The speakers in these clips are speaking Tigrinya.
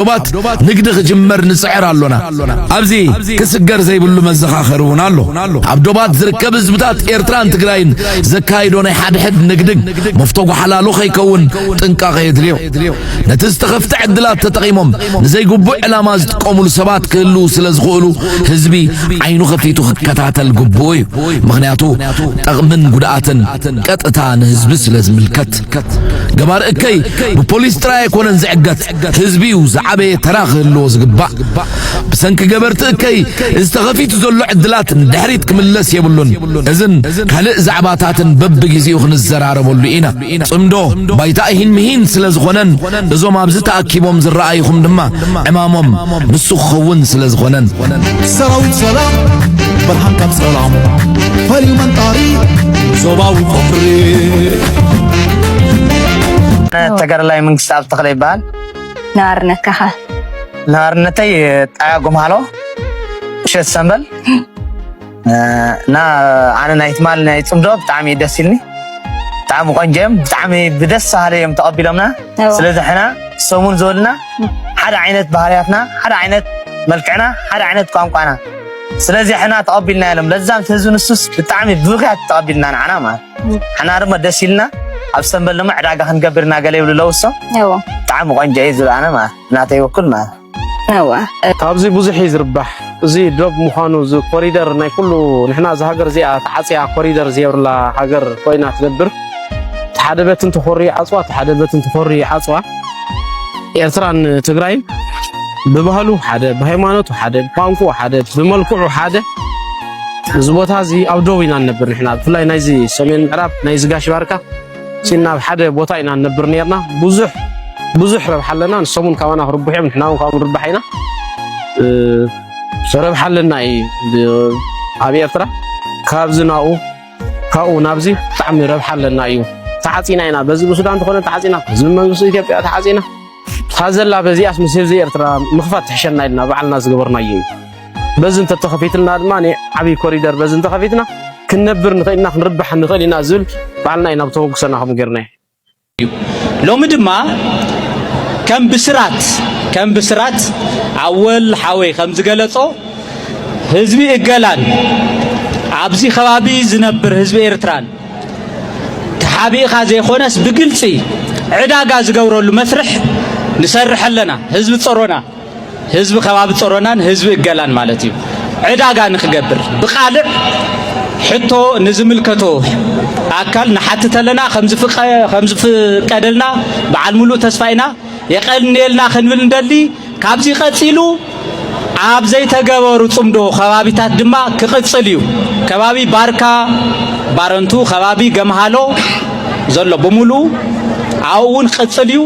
ዶባት ንግዲ ክጅመር ንጽዕር ኣሎና። ኣብዚ ክስገር ዘይብሉ መዘኻኸሪ እውን ኣሎ። ኣብ ዶባት ዝርከብ ህዝብታት ኤርትራን ትግራይን ዘካይዶ ናይ ሓድሕድ ንግዲ መፍቶ ጓሓላሉ ከይከውን ጥንቃቐ የድልዮ። ነቲ ዝተኸፍተ ዕድላት ተጠቒሞም ንዘይግቡእ ዕላማ ዝጥቀሙሉ ሰባት ክህልዉ ስለ ዝኽእሉ ህዝቢ ዓይኑ ከፊቱ ክከታተል ግቡእ እዩ። ምኽንያቱ ጠቕምን ጉድኣትን ቀጥታ ንህዝቢ ስለ ዝምልከት። ገባር እከይ ብፖሊስ ጥራይ ኣይኮነን ዝዕገት፣ ህዝቢ እዩ ዝዓበየ ተራ ክህልዎ ዝግባእ። ብሰንኪ ገበርቲ እከይ እዚ ተኸፊቱ ዘሎ ዕድላት ንድሕሪት ክምለስ የብሉን። እዝን ካልእ ዛዕባታትን በብግዜኡ ክንዘራረበሉ ኢና። ጽምዶ ባይታ እሂን ምሂን ስለ ዝኾነን እዞም ኣብዚ ተኣኪቦም ዝረኣይኹም ድማ ዕማሞም ንሱ ክኸውን ስለ ዝኾነን። ሰራዊት ሰላም ብርሃን ካብ ጸላም ፈልዩ መንጣሪ ዞባዊ ፍቕሪ። ተጋዳላይ መንግስቲ ኣብ ተኽለ ይበሃል። ነባርነትካ ኸ? ነባርነተይ ጣያ ጉምሃሎ፣ እሸት ሰምበል። እ፣ እና ኣነ ናይ ትማል ናይ ጽምዶ ብጣዕሚ እዩ ደስ ኢልኒ። ብጣዕሚ ቆንጆ እዮም። ብጣዕሚ ብደስ በሃሊ እዮም ተቐቢሎምና። እዎ። ስለዚ ሕና ሰሙን ዝበሉና ሓደ ዓይነት ባህርያትና፣ ሓደ ዓይነት መልክዕና፣ ሓደ ዓይነት ቋንቋና። ስለዚ ሕና ተቐቢልና ኢሎም። ለዛም እቲ ህዝቢ ንሱስ ብጣዕሚ ብብኽያት ተቐቢልና ንዓና ማለት። ሕና ድማ ደስ ኢልና ኣብ ሰምበል ድማ ዕዳጋ ክንገብር ኢና ገለ ይብሉ ኣለዉ እሶም። እዎ። ብጣዕሚ ቆንጆ እዩ ዝብል ኣነ ማለት ናተይ በኩል ማለት። እወ። ካብዚ ብዙሕ እዩ ዝርባሕ። እዚ ዶብ ምዃኑ፣ እዚ ኮሪደር ናይ ኩሉ፣ ንሕና እዛ ሃገር እዚኣ ተዓጽያ ኮሪደር ዘይብላ ሃገር ኮይና ትነብር። እቲ ሓደ በት እንትኾሪ ዓጽዋ፣ እቲ ሓደ በት እንትኾሪ ዓጽዋ። ኤርትራን ትግራይን ብባህሉ ሓደ፣ ብሃይማኖቱ ሓደ፣ ብቋንቋኡ ሓደ፣ ብመልክዑ ሓደ። እዚ ቦታ እዚ ኣብ ዶብ ኢና ንነብር ንሕና፣ ብፍላይ ናይዚ ሰሜን ምዕራብ ናይዚ ጋሽ ባርካ ሲና ኣብ ሓደ ቦታ ኢና ንነብር ነርና። ብዙሕ፣ ብዙሕ ረብሓ ኣለና። ንሶም እውን ካባና ክርብሑ እዮም፣ ንሕና እውን ካብኦም ንርባሕ ኢና። እ፣ ረብሓ ኣለና እዩ ብ-፣ ኣብ ኤርትራ። ካብዚ ናብኡ፣ ካብኡ ናብዚ ብጣዕሚ ረብሓ ኣለና እዩ። ተዓጺና ኢና። በዚ ብሱዳን እንተኾነ ተዓጺና፣ በዚ መንግስቲ ኢትዮጵያ ተዓጺና። እታ ዘላ በዚኣስ ምስ ህዝቢ ኤርትራ ምኽፋት ትሕሸና ኢልና ባዕልና ዝገበርናዮ እዩ። በዚ እንተተኸፊትልና ድማ ናይ ዓብዪ ኮሪደር በዚ እንተኸፊትና ክንነብር ንኽእል ኢና፣ ክንርባሕ ንኽእል ኢና ዝብል ባዕልና ኢና ብተበግሶና ከምኡ ጌርናዮ። ሎሚ ድማ ከም ብስራት፣ ከም ብስራት ኣወል ሓወይ ከም ዝገለጾ ህዝቢ እገላን ኣብዚ ከባቢ ዝነብር ህዝቢ ኤርትራን ተሓቢእኻ ዘይኮነስ ብግልጺ ዕዳጋ ዝገብረሉ መስርሕ ንሰርሕ ኣለና። ህዝቢ ጸሮና፣ ህዝቢ ከባቢ ጸሮናን ህዝቢ እገላን ማለት እዩ። ዕዳጋ ንክገብር ብቃልዕ ሕቶ ንዝምልከቶ ኣካል ንሓትት ኣለና። ከም ዝፍቀ-፣ ከም ዝፍቀደልና በዓል ሙሉእ ተስፋ ኢና። የቐንየልና ክንብል እንደሊ። ካብዚ ቀጺሉ ኣብ ዘይተገበሩ ጽምዶ ከባቢታት ድማ ክቕጽል እዩ። ከባቢ ባርካ፣ ባረንቱ፣ ከባቢ ገምሃሎ ዘሎ ብምሉኡ ኣብኡ እውን ክቕጽል እዩ።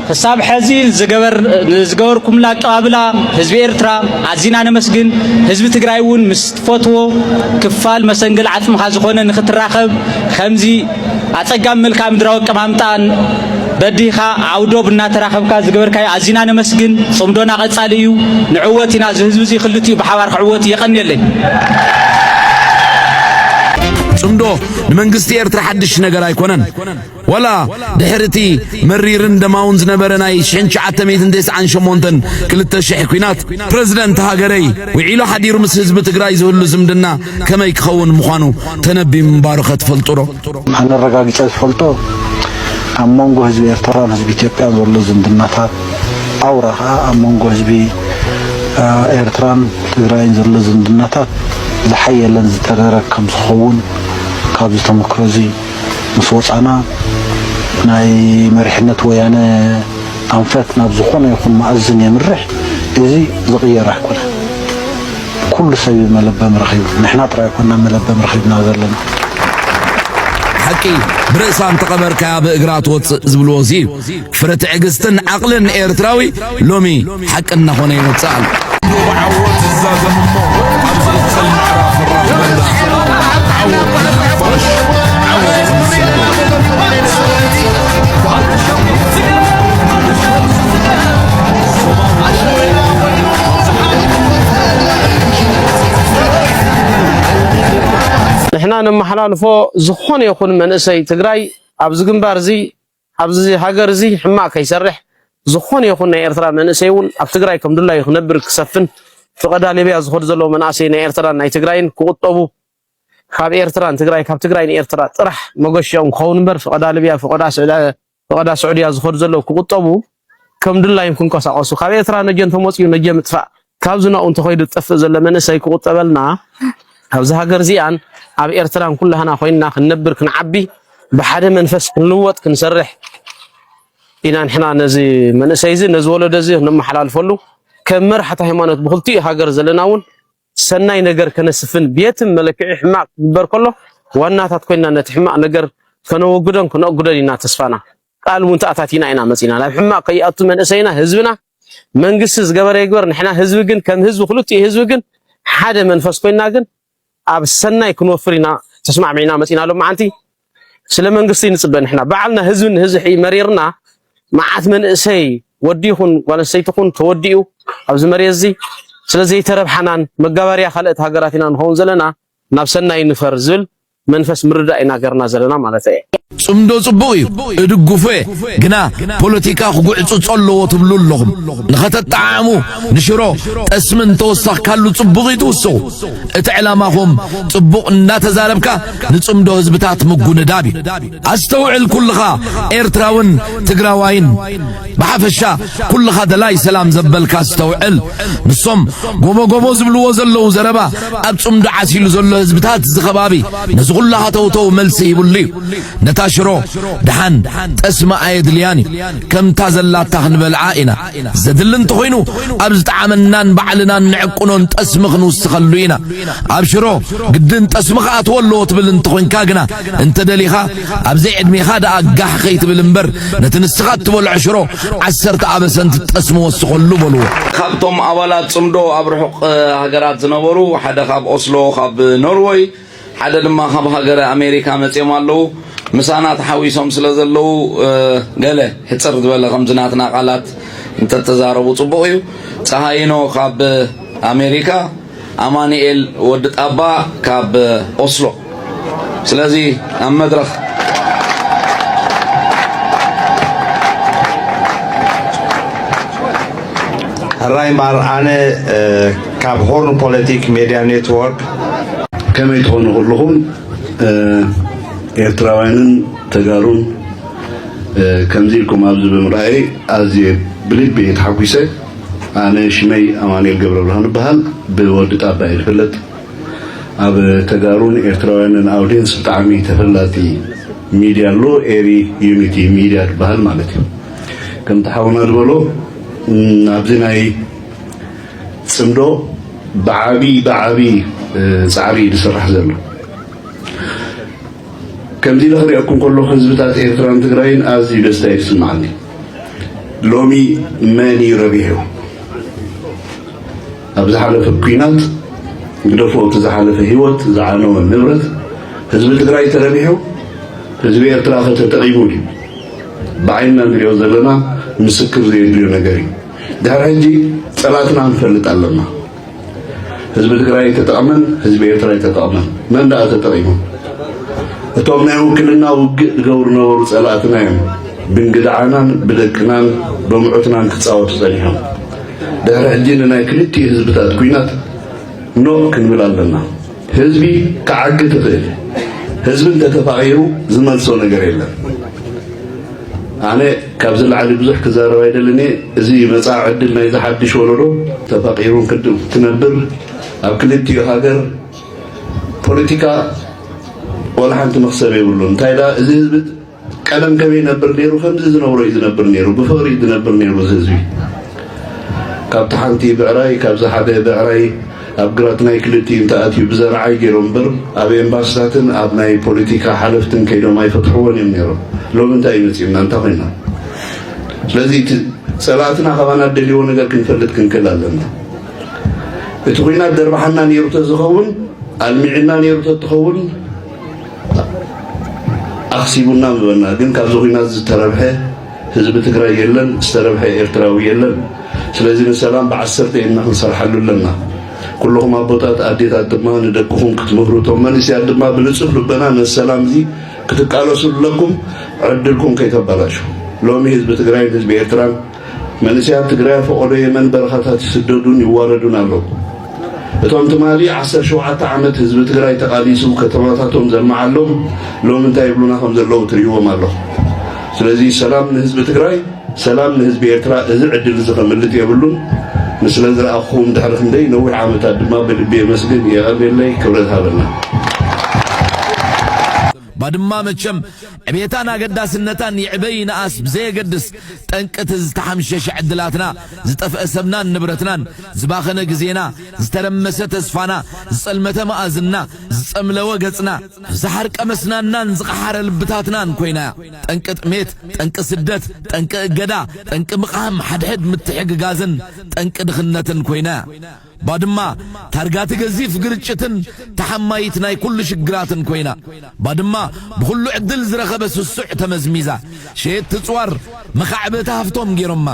ክሳብ ሕዚ ዝገበር-፣ ንዝገበርኩምላ ኣቀባብላ ህዝቢ ኤርትራ ኣዚና ነመስግን። ህዝቢ ትግራይ እውን ምስ ትፈትዎ ክፋል መሰንገል ዓጽምኻ ዝኾነ ንኽትራኸብ ከምዚ ኣጸጋሚ መልክዓ ምድራዊ ኣቀማምጣን በዲህኻ ኣብ ዶብ እናተራኸብካ ዝገበርካዮ ኣዚና ነመስግን። ጽምዶና ቀጻሊ እዩ። ንዕወት ኢና። እዚ ህዝቢ እዚ ክልቲኡ ብሓባር ክዕወት እዩ። የቐንየለይ። ጽምዶ ንመንግስቲ ኤርትራ ሓድሽ ነገር ኣይኮነን። ዋላ ድሕሪ እቲ መሪርን ደማውን ዝነበረ ናይ ሽሕን ትሽዓተ ሚእትን ተስዓን ሸሞንተን ክልተ ሽሕ ኲናት፣ ፕረዚደንት ሃገረይ ውዒሉ ሓዲሩ ምስ ህዝቢ ትግራይ ዝህሉ ዝምድና ከመይ ክኸውን ምዃኑ ተነብዩ ምንባሩ ከ ትፈልጡ ዶ? ኣነ ኣረጋጊጸ ዝፈልጦ፣ ኣብ መንጎ ህዝቢ ኤርትራን ህዝቢ ኢትዮጵያን ዘሎ ዝምድናታት፣ ኣውራ ከኣ ኣብ መንጎ ህዝቢ፣ እ፣ ኤርትራን ትግራይን ዘሎ ዝምድናታት ዝሓየለን ዝተደረገ ከም ዝኸውን ካብዚ ተመክሮ እዚ ምስ ወጻና፣ ናይ መሪሕነት ወያነ ኣንፈት ናብ ዝኾነ ይኹን መኣዝን የምርሕ፣ እዚ ዝቕየር ኣይኮነን። ኩሉ ሰብ እዩ መለበሚ ረኺቡ። ንሕና ጥራይ ኣይኮንና መለበሚ ረኺብና ዘለና። ሓቂ ብርእሳ እንተቐበርካያ ብእግራ ትወጽእ ዝብልዎ እዚ እዩ። ፍረ ትዕግስትን ዓቕልን ኤርትራዊ ሎሚ ሓቂ እናኾነ ይወጽእ ኣሎ። ብዓወት ዝዛዘም እሞ ኣብ ዝቕጽል ምዕራፍ ንራኸበላ። ዓወት ንሓፋሽ፣ ዓወት ንስለ። ንሕና ነመሓላልፎ ዝኾነ ይኹን መንእሰይ ትግራይ ኣብዚ ግንባር እዚ ኣብዚ ሃገር እዚ ሕማቕ ከይሰርሕ፣ ዝኾነ ይኹን ናይ ኤርትራ መንእሰይ እውን ኣብ ትግራይ ከም ድላዩ ክነብር ክሰፍን፣ ፍቐዳ ሊብያ ዝኸዱ ዘለዉ መናእሰይ ናይ ኤርትራን ናይ ትግራይን ክቑጠቡ፣ ካብ ኤርትራ ንትግራይ፣ ካብ ትግራይ ንኤርትራ ጥራሕ መገሽኦም ክኸውን እምበር፣ ፍቐዳ ሊብያ፣ ፍቐዳ ስዑዳ-፣ ፍቐዳ ስዑድያ ዝኸዱ ዘለዉ ክቑጠቡ፣ ከም ድላዮም ክንቀሳቐሱ፣ ካብ ኤርትራ ነጀ እንተመፅኡ ነጀ ምጥፋእ፣ ካብዚ ናብኡ እንተኸይዱ ዝጠፍእ ዘሎ መንእሰይ ክቑጠበልና፣ ኣብዚ ሃገር እዚኣን ኣብ ኤርትራን ኩላህና ኮይንና ክንነብር፣ ክንዓቢ፣ ብሓደ መንፈስ ክንልወጥ፣ ክንሰርሕ ኢና። ንሕና ነዚ መንእሰይ እዚ፣ ነዚ ወለዶ እዚ ነመሓላልፈሉ፣ ከም መራሕቲ ሃይማኖት ብክልቲኡ ሃገር ዘለና እውን ሰናይ ነገር ከነስፍን፣ ብየትም መለክዒ ሕማቕ ክግበር ከሎ ዋናታት ኮይንና ነቲ ሕማቕ ነገር ከነወግዶን ከነእጉዶን ኢና ተስፋና። ቃል እውን ተኣታቲና ኢና መፂና። ናብ ሕማቕ ከይኣቱ መንእሰይና፣ ህዝብና፣ መንግስቲ ዝገበረ ይግበር፣ ንሕና ህዝቢ ግን ከም ህዝቢ፣ ክልቲኡ ህዝቢ ግን ሓደ መንፈስ ኮይንና ግን ኣብ ሰናይ ክንወፍር ኢና ተስማዕሚዕና መፂና ሎመዓንቲ። ስለ መንግስቲ ንፅበ ንሕና ባዕልና ህዝቢ ንህዝቢ መሪርና መዓት መንእሰይ ወዲ ይኹን ጓል ኣንስተይቲ ይኹን ተወዲኡ ኣብዚ መሬት እዚ ስለ ዘይተረብሓናን መጋበርያ ካልኦት ሃገራት ኢና ንኸውን ዘለና ናብ ሰናይ ንፈር ዝብል መንፈስ ምርዳእ ኢና ገርና ዘለና ማለት እየ። ጽምዶ ጽቡቕ እዩ፣ እድግፎ እየ። ግና ፖለቲካ ክጉዕጽጾ ኣለዎ ትብሉ ኣለኹም። ንኸተጠዓዕሙ ንሽሮ ጠስሚ እንተወሰኽካሉ ጽቡቕ እዩ ትውስኹ። እቲ ዕላማኹም ጽቡቕ እንዳተዛረብካ ንጽምዶ ህዝብታት ምጉንዳብ እዩ። ኣስተውዕል ኩልኻ ኤርትራውን ትግራዋይን፣ ብሓፈሻ ኩልኻ ደላይ ሰላም ዘበልካ ኣስተውዕል። ንሶም ጎቦ ጎቦ ዝብልዎ ዘለዉ ዘረባ ኣብ ጽምዶ ዓሲሉ ዘሎ ህዝብታት እዚ ከባቢ ነዚ ኩሉ ሃተውተው መልሲ ሂብሉ እዩ። ነታ ሽሮ ደሓን ጠስሚ ኣየድልያን እዩ። ከምታ ዘላታ ክንበልዓ ኢና። ዘድሊ እንተኾይኑ ኣብ ዝጠዓመናን ባዕልናን ንዕቅኖን ጠስሚ ክንውስኸሉ ኢና። ኣብ ሽሮ ግድን ጠስሚ ክኣትዎ ኣለዎ ትብል እንተኾይንካ ግና እንተ ደሊኻ ኣብ ዘይዕድሜኻ ደኣ ጋሕ ከይትብል እምበር ነቲ ንስኻ እትበልዖ ሽሮ ዓሰርተ ኣበሰንት ጠስሚ ወስኸሉ በልዎ። ካብቶም ኣባላት ጽምዶ ኣብ ርሑቕ፣ እ፣ ሃገራት ዝነበሩ ሓደ ካብ ኦስሎ ካብ ኖርወይ ሓደ ድማ ካብ ሃገረ ኣሜሪካ መጺኦም ኣለዉ። ምሳና ተሓዊሶም ስለ ዘለዉ፣ እ፣ ገለ ሕጽር ዝበለ ከምዚ ናትና ቃላት እንተተዛረቡ ጽቡቕ እዩ። ጸሃይኖ ካብ ኣሜሪካ፣ ኣማኑኤል ወዲ ጣባ ካብ ኦስሎ። ስለዚ ኣብ መድረኽ ሕራይ እምበኣር ኣነ፣ እ፣ ካብ ሆርን ፖለቲክ ሜድያ ኔትወርክ። ከመይ ትኾኑ ኩልኹም፣ እ፣ ኤርትራውያንን ተጋሩን፣ እ፣ ከምዚ ኢልኩም ኣብዚ ብምርኣየይ ኣዝየ ብልቢ እየ ተሓጒሰ። ኣነ ሽመይ ኣማኑኤል ገብረብርሃን እበሃል፣ ብወዲ ጣባ እየ ዝፍለጥ። ኣብ ተጋሩን ኤርትራውያንን ኣውድየንስ ብጣዕሚ ተፈላጢ ሚድያ ኣሎ፣ ኤሪ ዩኒቲ ሚድያ ዝበሃል ማለት እዩ። ከምቲ ሓውና ዝበሎ፣ እም፣ ኣብዚ ናይ ጽምዶ ብዓቢ፣ ብዓቢ፣ እ፣ ጻዕሪ እዩ ዝስራሕ ዘሎ። ከምዚ ኢለ ክሪኣኩም ከለኹ ህዝብታት ኤርትራን ትግራይን ኣዝዩ ደስታ እዩ ዝስምዓኒ። ሎሚ መን እዩ ረቢሑ? ኣብ ዝሓለፈ ኲናት ግደፎ፣ እቲ ዝሓለፈ ህይወት፣ ዝዓነወ ንብረት፣ ህዝቢ ትግራይ ተረቢሑ? ህዝቢ ኤርትራ ከ ተጠቒሙ ድዩ? ብዓይንና ንሪኦ ዘለና ምስክር ዘየድልዮ ነገር እዩ። ድሕሪ ሕጂ ጸላእትና ክንፈልጥ ኣለና። ህዝቢ ትግራይ ኣይተጠቕመን፣ ህዝቢ ኤርትራ ኣይተጠቕመን። መን ደኣ ተጠቒሙ? እቶም ናይ ውክልና ውግእ ዝገብሩ ነበሩ ጸላእትና እዮም። ብእንግድዓናን ብደቅናን ብምዑትናን ክጻወቱ ጸኒሖም። ድሕሪ ሕጂ ንናይ ክልቲኡ ህዝብታት ኲናት ኖእ ክንብል ኣለና። ህዝቢ ክዓግት ይኽእል። ህዝቢ እንተተፋቒሩ ዝመልሶ ነገር የለን። ኣነ ካብዚ ላዕሊ ብዙሕ ክዛረብ ኣይደልን እየ። እዚ መጻኢ ዕድል ናይዚ ሓድሽ ወለዶ ተፋቒሩ ክድ-፣ ክነብር ኣብ ክልቲኡ ሃገር ፖለቲካ ወላ ሓንቲ መኽሰብ የብሉን። እንታይ ደኣ እዚ ህዝቢ ቀደም ከመይ ይነብር ነይሩ? ከምዚ ዝነብሮ እዩ ዝነብር ነይሩ። ብፍቕሪ እዩ ዝነብር ነይሩ እዚ ህዝቢ። ካብቲ ሓንቲ ብዕራይ፣ ካብዚ ሓደ ብዕራይ ኣብ ግራት ናይ ክልቲኡ እንተኣትዩ ብዘርዓይ ገይሮም እምበር ኣብ ኤምባስታትን ኣብ ናይ ፖለቲካ ሓለፍትን ከይዶም ኣይፈትሕዎን እዮም ነይሮም። ሎሚ እንታይ እዩ መፂኡና? እንታይ ኮይና? ስለዚ እቲ ፀላእትና ካባና እደልይዎ ነገር ክንፈልጥ ክንክእል ኣለና። እቲ ኲናት ደርባሓና ነይሩ ተዝኸውን፣ ኣልሚዕና ነይሩ ተትኸውን፣ ኣኽሲቡና ምበልና። ግን ካብዚ ኲናት ዝተረብሐ ህዝቢ ትግራይ የለን፣ ዝተረብሐ ኤርትራዊ የለን። ስለዚ ንሰላም ብዓሰርተ ኢድና ክንሰርሓሉ ኣለና። ኩልኹም ኣቦታት፣ ኣዴታት ድማ ንደቅኹም ክትምህሩ፣ እቶም መንእሰያት ድማ ብንጹህ ልቦና ነዚ ሰላም እዚ ክትቃለሱ ኣለኩም። ዕድልኩም ከይተባላሹ። ሎሚ ህዝቢ ትግራይን ህዝቢ ኤርትራን መንእሰያት ትግራይ ፈቐዶ የመን በረኻታት ይስደዱን ይዋረዱን ኣለዉ። እቶም ትማሊ ዓሰርተ ሸውዓተ ዓመት ህዝቢ ትግራይ ተቓሊሱ ከተማታቶም ዘልመዓሎም ሎሚ እንታይ ይብሉና ከም ዘለዉ ትርእይዎም ኣለኹም። ስለዚ ሰላም ንህዝቢ ትግራይ፣ ሰላም ንህዝቢ ኤርትራ፣ እዚ ዕድል እዚ ከምልጥ የብሉን። ንስለ ዝረኣኹም ድሕሪ ክንደይ ነዊሕ ዓመታት ድማ ብልቢ የመስግን። የቐኔለይ፣ ክብረት ሃበልና። ባድማ መቸም ዕቤታን ኣገዳስነታን ይዕበ ይንኣስ ብዘየገድስ ጠንቂ እቲ ዝተሓምሸሸ ዕድላትና፣ ዝጠፍአ ሰብናን ንብረትናን፣ ዝባኸነ ግዜና፣ ዝተረመሰ ተስፋና፣ ዝጸልመተ መኣዝንና፣ ዝጸምለወ ገጽና፣ ዝሓርቀመ ስናናን ዝቐሓረ ልብታትናን ኮይና እያ። ጠንቂ ጥሜት፣ ጠንቂ ስደት፣ ጠንቂ እገዳ፣ ጠንቂ ምቕሃም ሓድሕድ ምትሕግጋዝን ጠንቂ ድኽነትን ኮይና እያ። ባድማ ታርጋቲ ገዚፍ ግርጭትን ተሓማይት ናይ ኩሉ ሽግራትን ኮይና፣ ባድማ ብኹሉ ዕድል ዝረኸበ ስሱዕ ተመዝሚዛ፣ ሸየጥቲ ጽዋር መኻዕበቲ ሃፍቶም ገይሮማ።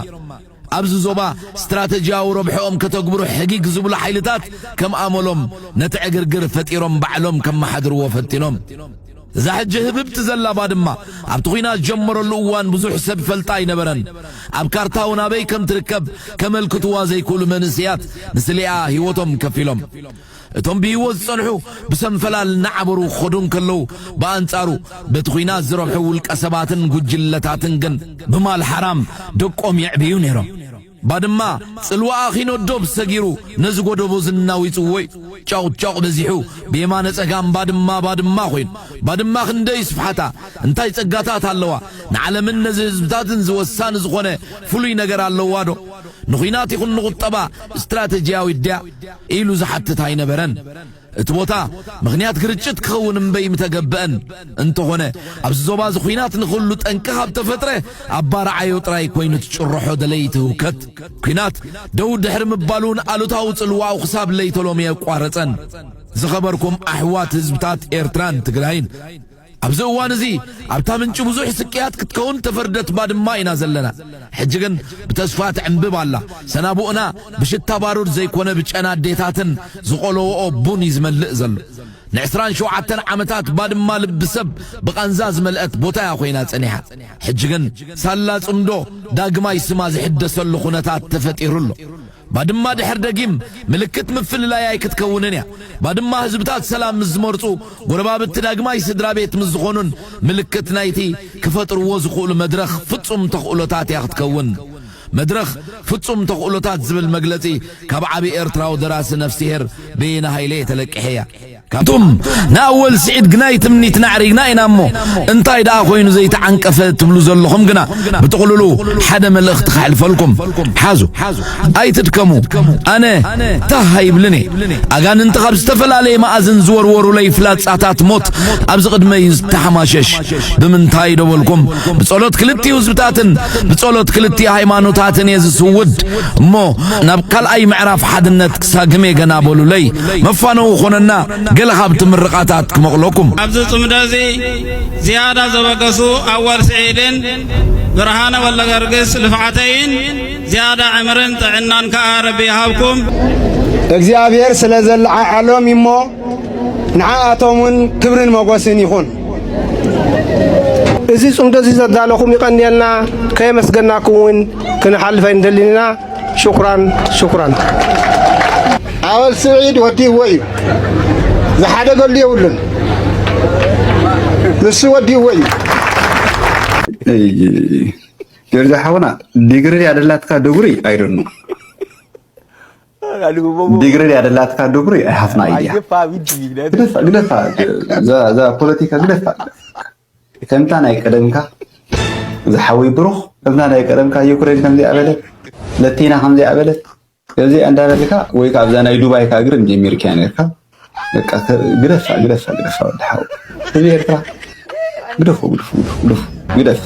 ኣብዚ ዞባ ስትራተጂያዊ ረብሕኦም ከተግብሩ ሕጊግ ዝብሉ ሓይልታት ከም ኣመሎም ነቲ ዕግርግር ፈጢሮም ባዕሎም ከመሓድርዎ ፈቲኖም። እዛ ሕጂ ህብብቲ ዘላ ባድማ ኣብቲ ኲናት ዝጀመረሉ እዋን ብዙሕ ሰብ ይፈልጣ ኣይነበረን። ኣብ ካርታ እውን ኣበይ ከም ትርከብ ከመልክትዋ ዘይክእሉ መንእሰያት ንስሌኣ ህይወቶም ከፊሎም። እቶም ብህይወት ዝጸንሑ ብሰንፈላል እናዓበሩ ክኸዱ እንከለዉ፣ ብኣንጻሩ በቲ ኲናት ዝረብሑ ውልቀ ሰባትን ጉጅለታትን ግን ብማል ሓራም ደቆም የዕብዩ ነይሮም። ባድማ ጽልዋኣ ኺኖ ዶብ ሰጊሩ ነዚ ጎደቦ ዝናዊጽዎ እዩ። ጫቑጫቑ በዚሑ ብየማነ ጸጋም ባድማ ባድማ ኾይኑ። ባድማ ክንደይ ስፍሓታ፣ እንታይ ጸጋታት ኣለዋ፣ ንዓለምን ነዚ ህዝብታትን እዚ ወሳኒ ዝኾነ ፍሉይ ነገር ኣለዋ ዶ? ንኹናት ይኹን ንቑጠባ ስትራተጂያዊት ድያ? ኢሉ ዝሓትት ኣይነበረን። እቲ ቦታ ምኽንያት ግርጭት ክኸውን እምበይ ምተገብአን። እንተኾነ ኣብዚ ዞባ እዚ ኹናት ንኹሉ ጠንቂ ካብ ተፈጥረ ኣባርዓዮ ጥራይ ኮይኑ ትጭርሖ ደለይቲ ህውከት። ኲናት ደው ድሕሪ ምባሉ እውን ኣሉታዊ ጽልዋኡ ክሳብ ለይተሎሚ ኣየቋረጸን። ዝኸበርኩም ኣሕዋት ህዝብታት ኤርትራን ትግራይን፣ ኣብዚ እዋን እዚ ኣብታ ምንጪ ብዙሕ ስቅያት ክትከውን ተፈርደት ባድማ ኢና ዘለና። ሕጂ ግን ብተስፋ ትዕንብብ ኣላ። ሰናቡእና ብሽታ ባሩድ ዘይኮነ ብጨና ኣዴታትን ዝቆለወኦ ቡን እዩ ዝመልእ ዘሎ። ንዕስራን ሸውዓተን ዓመታት ባድማ ልቢ ሰብ ብቓንዛ ዝመልአት ቦታ እያ ኮይና ጸኒሓ። ሕጂ ግን ሳላ ጽምዶ ዳግማይ ስማ ዝሕደሰሉ ኩነታት ተፈጢሩ ኣሎ። ባድማ ድሕር ደጊም ምልክት ምፍልላይ ኣይክትከውንን እያ። ባድማ ህዝብታት ሰላም ምስ ዝመርጹ፣ ጎረባብቲ ዳግማይ ስድራ ቤት ምስ ዝኾኑን ምልክት ናይቲ ክፈጥርዎ ዝኽእሉ መድረኽ ፍጹም ተኽእሎታት እያ ክትከውን። መድረኽ ፍጹም ተኽእሎታት ዝብል መግለጺ ካብ ዓቢ ኤርትራዊ ደራሲ ነፍስሄር በየነ ሃይለ እየ ተለቂሐያ። ካብቶም ንኣወል ስዒድ ግናይ ትምኒትና ኣዕሪግና ኢና እሞ፣ እንታይ ደኣ ኮይኑ ዘይተዓንቀፈ ትብሉ ዘለኹም ግና፣ ብጥቕልሉ ሓደ መልእኽቲ ከሕልፈልኩም። ሓዙ። ኣይትድከሙ። ኣነ ታህ ኣይብልን እየ። ኣጋንንቲ ካብ ዝተፈላለየ መኣዝን ዝወርወሩለይ ፍላጻታት ሞት ኣብዚ ቅድመይ ዝተሓማሸሽ። ብምንታይ ዶ በልኩም? ብጸሎት ክልቲኡ ህዝብታትን ብጸሎት ክልቲኡ ሃይማኖታትን እየ ዝስውድ እሞ፣ ናብ ካልኣይ ምዕራፍ ሓድነት ክሳግም እየ ገና በሉለይ። መፋነዊ ኾነና ገለ ካብቲ ምርቓታት ክመቕለኩም። ኣብዚ ጽምዶ እዚ ዝያዳ ዘበገሱ ኣወል ስዒድን ብርሃነ ወልደገርግስ ልፍዓተይን ዝያዳ ዕምርን ጥዕናን ከኣ ረቢ ይሃብኩም። እግዚኣብሔር ስለ ዘለዓዓሎም እሞ ንዓኣቶም እውን ክብርን መጎስን ይኹን። እዚ ጽምዶ እዚ ዘዳለኹም ይቐንየልና፣ ከየመስገናኩም እውን ክንሓልፍ ኣይንደልን ኢና። ሽኩራን ሽኩራን። ኣወል ስዒድ ወዲእዎ እዩ። ዝሓደገሉ የብሉን። ንሱ ወዲእዎ እዩ። ጆርጆ ሓውና፣ ዲግሪ ድያ ደላትካ ድጉሪ? I don't know። ዲግሪ ድያ ደላትካ ድጉሪ? I have no idea። ግደፋ፣ ግደፋ፣ እዛ፣ እዛ ፖለቲካ ግደፋ። ከምታ ናይ ቀደምካ ዝሓወይ ብሩኽ፣ ከምታ ናይ ቀደምካ ዩክሬን ከምዚኣ በለት፣ ለቲና ከምዚኣ በለት፣ ከምዚኣ እንዳበልካ ወይ ካብዛ ናይ ዱባይ ካግር ጀሚርካ ነርካ። በቃ ግደፋ፣ ግደፋ፣ ግደፋ ወዲ ሓው። ህዝቢ ኤርትራ ግደፎ፣ ግደፎ፣ ግደፎ፣ ግደፍ፣ ግደፍ፣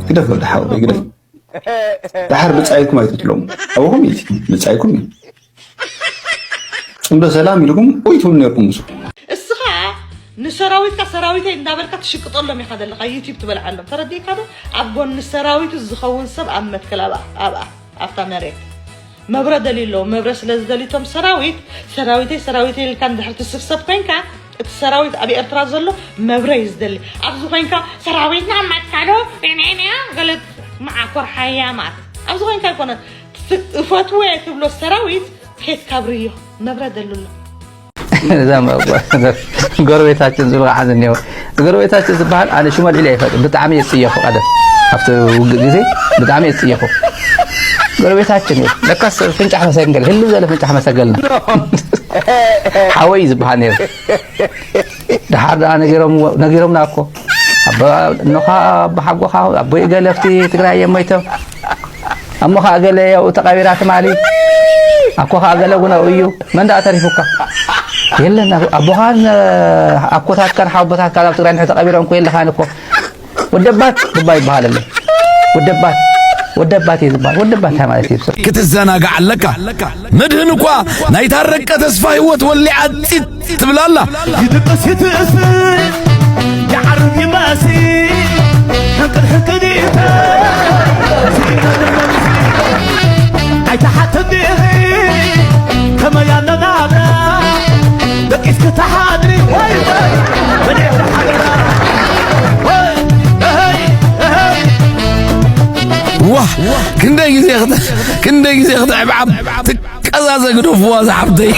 ግደፍ ወዲ ሓው፣ ግደፍ። ድሓር ብጻይኩም ኣይትጥለሙ። ኣብኹም እዩ፣ ብጻይኩም እዩ። ጽምዶ ሰላም ኢልኩም ወይ ትብሉ ነርኩም። ንሱ እስኻ ንሰራዊትካ ሰራዊተይ እንዳበልካ ትሽቅጠሎም ኢኻ ዘለኻ፣ ዩቲብ ትበልዓሎም። ተረዲእካ ዶ? ኣብ ጎኒ ሰራዊቱ ዝኸውን ሰብ ኣብ መትከል ኣብኣ ኣብኣ ኣብታ መሬት መብረ ደልዩ ኣለዎ። መብረ ስለ ዝደልዩ እቶም ሰራዊት ሰራዊተይ ሰራዊተይ ኢልካ እንድሕር ትስብሰብ ኮይንካ እቲ ሰራዊት ኣብ ኤርትራ ዘሎ መብረ እዩ ዝደሊ። ኣብዚ ኮይንካ ሰራዊትና መትከሉ ኔኔኔ ገለ መዓኮር ሓያማት ኣብዚ ኮይንካ ኣይኮነን። እፈትዎ እየ ትብሎ ሰራዊት ኬት ካብርዮ መብረ ደልሎ። እዛ ጎረቤታችን ዝብሉ ከዓ ዝኒአው። ጎረቤታችን ዝበሃል ኣነ ሽሙ ኣልዒለ ኣይፈልጥ፣ ብጣዕሚ የፅየፉ። ቀደም ኣብቲ ውግእ ግዜ ብጣዕሚ የፅየፉ። ጎረቤታችን እዩ ለካስ። ፍንጫሕ መሰንገል ህልው ዘለ ፍንጫሕ መሰንገልና ሓወይ ዝበሃል ነይሩ። ደሓር ደኣ ነጊሮምና እኮ። ኣቦ እኖኻ ኣቦ ሓጎኻ ኣቦይ እገለ ኣብቲ ትግራይ እዮም ሞይቶም። ኣሞ ኸዓ ገለ ያው ተቐቢራ ትማሊ። ኣኮ ኸዓ ገለ እውን ኣብኡ እዩ። መን ደኣ ተሪፉካ? የለን፣ ኣቦኻን ኣኮታትካን ሓወቦታትካን ኣብ ትግራይ እንድሕር ተቐቢሮም እኮ የለኻን እኮ። ወደባት እባ ይበሃል ኣሎ። ወደባት፣ ወደባት እዩ ዝበሃል። ወደባት እንታይ ማለት እዩ? ክትዘናጋዕ ኣለካ። መድህን እኳ ናይ ታረቀ ተስፋ ህይወት ወሊዓ ፂት ትብል ኣላ። ይድቅስ ይትእስ ይዓርብ ይመሲ ሕንቅድ ሕንቅድ ይተ ኣይተሓተኒ ከመይ ኣለናብራ ደቂስ ክትሓድሪ ወይ ወይ በኔ ሓደራ ወይ እህይ እህይ ዋህ ክንደይ ግዜ ክተ- ክንደይ ግዜ ክትዕብዓብ ትቀዛዘ ግደፍዋ ዝሓፍተይ።